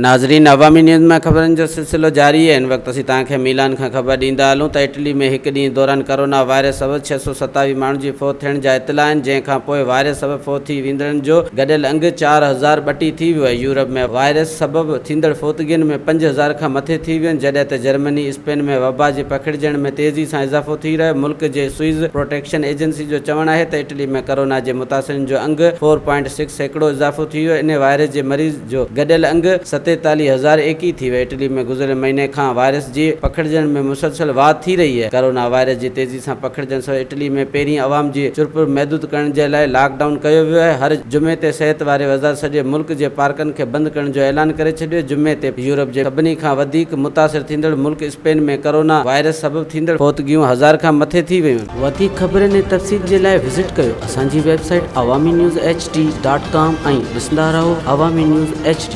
ناظرين عوامي نيوز مان خبرن جو سلسلو جاري آهي هن وقت اسين توهان کي ميلان کان خبر ڏيندا هلون ته اٽلي ۾ هڪ ڏينهن دوران ڪرونا وائرس سبب 627 ماڻهن جي فوت ٿيڻ جا اطلاع آهن جنهن کان پوء وائرس سبب فوت ٿي ويندڙن جو گڏيل انگ 4032 ٿي ويو آهي يورپ ۾ وائرس سبب ٿيندڙ فوتگين ۾ 5000 کان مٿي ٿي ويون جڏهن ته جرمني اسپين ۾ وبا جي پکڙجڻ ۾ تيزي سان اضافو ٿي رهيو ملڪ جي سوئز پروٽيڪشن ايجنسي جو چوڻ آهي ته اٽلي ۾ ڪرونا جي متاثرين جو انگ فور پوائنٽ سڪس سيڪڙو اضافو ٿي ويو انهي وائرس جي مريض جو گڏيل انگ 47021 ٿي ويو. اٽلي ۾ گذريل مهيني کان وائرس جي پکڙجڻ ۾ مسلسل واڌ ٿي رهي آهي. ڪرونا وائرس جي تيزي سان پکڙجڻ سبب اٽلي ۾ پهرين عوام جي چرپر محدود ڪرڻ جي لاء لاڪ ڊائون ڪيو ويو آهي. هر جمعي تي صحت واري وزارت سڄي ملڪ جي پارڪن کي بند ڪرڻ جو اعلان ڪري ڇڏيو. جمعي تي يورپ جي سڀني کان وڌيڪ متاثر ٿيندڙ ملڪ اسپين ۾ ڪرونا وائرس سبب ٿيندڙ فوتگيون هزار کان مٿي ٿي ويون. وڌيڪ خبرن ۽ تفصيل جي لاء وزٽ ڪيو اسان جي website Awami news H D dot com ۽ ڏسندا رهو عوامي نيوز ايڇ ڊي.